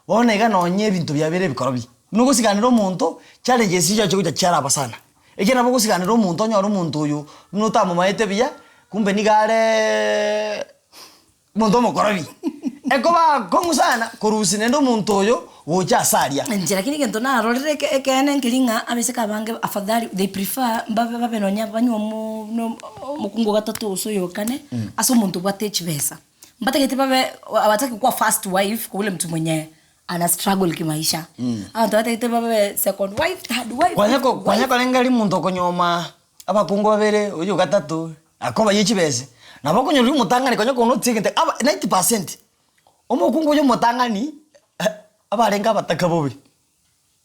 bono iga nonye ebinto biabeire ebikorobi. Buna ogosiganera omonto, challenges chiaye chigocha chiaraba sana. Ekiagera nabo ogosiganera omonto onyore omonto oyo buna otamomaete buya, kumbe nigo areeee omonto omokorobi. Ekoba akong'u sana korusia naende omonto oyo gocha ase aria.
Inche lakini egento narorire eke ekeene nkeri ng'a abaiseke abange afadhali they prefer mbabe babe nonya banywe omo buna omokungu o gatato gose oyo o kane, ase omonto obwate chibesa. Mbatagete babe abataki kuwa first wife kwa ule mtu mwenye ana struggle kimaisha. Abanto batagete babe second wife, third wife,
Kwanya
fifth
ko kwanya
wife.
korenga rimonto okonyuoma abakungu babere, oyo gatato, akobayia chibese, nabo okonyora oria omotang'ani konya konotisie egento aba 90%, omokungu oyo omotang'ani abarenge abataka bobe.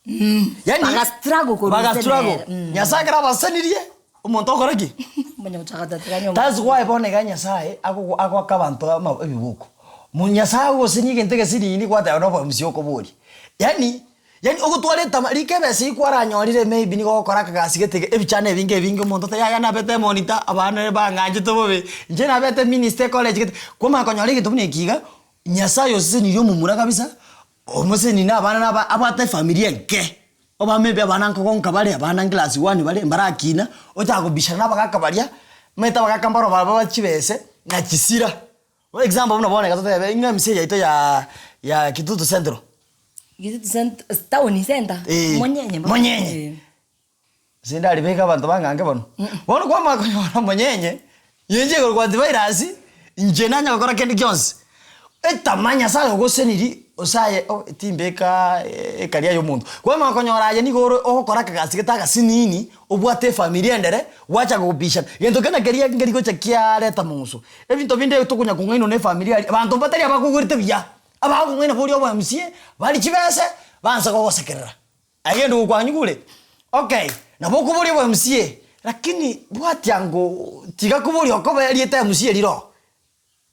Yaani
Baga struggle korwa
baga
ase
struggle.
nere, mm.
Nyasaye ekero abasanirie, omonto okore ki?
Omanye gochaka tatiga nyomba.
That's why bono iga Nyasaye agogo agoaka abanto ama ebiboko. Mo Nyasaye agogosenia egento egesinini gwateba nobomusia okoboria. Yaani, yaani ogotwara etama rika ebesa eywo kwaranyorire maybe nigo ogokora akagasi gete iga ebichana ebinge ebinge omonto oteba yaya nabete emonitor, abana bang'anchete bobe, inche nabete minister ecollege gete, kwamanya konyora egento buna eki iga, Nyasaye osesenirie omomura kabisa, omosesenirie na abana naba abwate efamiri enke, oba maybe abana nkogonka bare, abana nclass one bare, mbarakina, ochaka kobishana na abagaka baria, omanyete abagaka mbaro baba chibese, na chisira. For example buna bono iga totebe ng'a emisa yaito ya ya Kitutu Central.
Kitutu cent town center,
Eh,
Monyenye bono.
Monyenye.
Eh.
Ase ndaribeke abanto bang'ange bono. Bono kwamanya konyora omonyenye, inche igoro kwa antivirus, inche nanya gokora kende gionsi. Etama Nyasaye ogoseniri, gose aye oh timbeka ekaria ya omonto. Kwamanya konyora aye nigo ore ogokora akagasi gete agasinini, obwate efamiri endere, gwachaka gobishana. Gento kende keria nkeri gocha kiareta mong'uso. Ebinto binde tokonya kong'ainwa na efamiri aria, abanto mbatari abakogorete buya, abakong'aina boria obo MCA, baria chibese, baansa kogosekerera. Aye genda ogokwanyigure, okay, nabo okoboria obo MCA, lakini bwatia ngo tiga koboria okoba erieta MCA rire oo.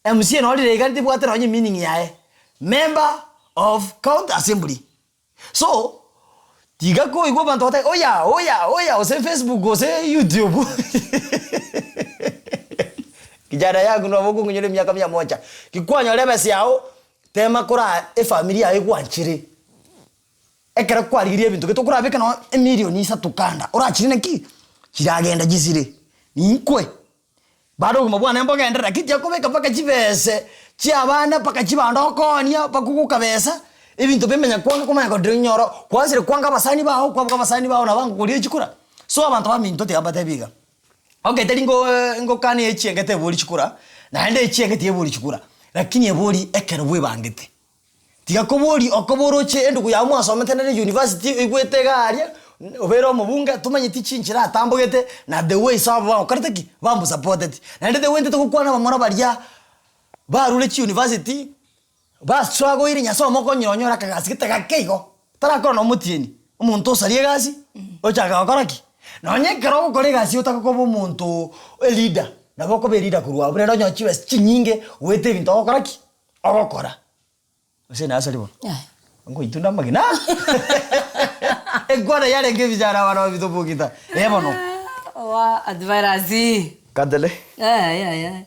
MCA noro rire iga ribwate nonye emeaning yaye, member of county assembly. So, tiga koigwa abanto bagoteba oya oya oya gose facebook gose youtube kijana yangu nabo okong'inyora emiaka mia moja, ki kwanyora ebesa yago, tema koraa efamiri yago egwanchire. Ekero kwarigirie ebinto gete okorabeke nonye emilioni isato kanda orachire naki? Chiragenda chisire, ninkwe. Bado obogima bwane mbogenderere lakini tiakobeka mpaka chibese chia abana mpaka chibando okoonia mpaka ogokabesa, ebinto bimenya kwanga komanya kodira onyore kwansire kwanga abasani bao kwaboka abasani bao nabo bagokoria chikura. So abanto baminto tiga mbatebi iga, okay tari ngo ngokania echienge tebori chikura, naende echienge tiyebori chikura, lakini ebori ekero bwebangete. Tiga koboria okoba oroche endugu yao mwasomete nere university oigwete iga aria, Obeire omobunge, tomanyeti chinchera atambogete, na the way ase abo bagokorete ki? Bamosapoteti. Naende the way intwe togokwana abamura baria, barure chiuniversity, bastragoire Nyasaye omokonyire onyore akagasi gete gake igo, tarakora na omotienyi, omonto osaria egasi, ochaka gokora ki? Nonye ekero ogokora egasi otaka koba omonto eleader, nabo okoba eleader korwa abwo rende onyore chibesa chinyinge goeta ebinto ogokora ki? Ogokora. Gose nasari bono?
Yaya.
Ngoitunda amagena. Enkwana yarenge ebichara abana babito bogita. Eh bono.
Oa advirus.
Katele.
Yaya yaya.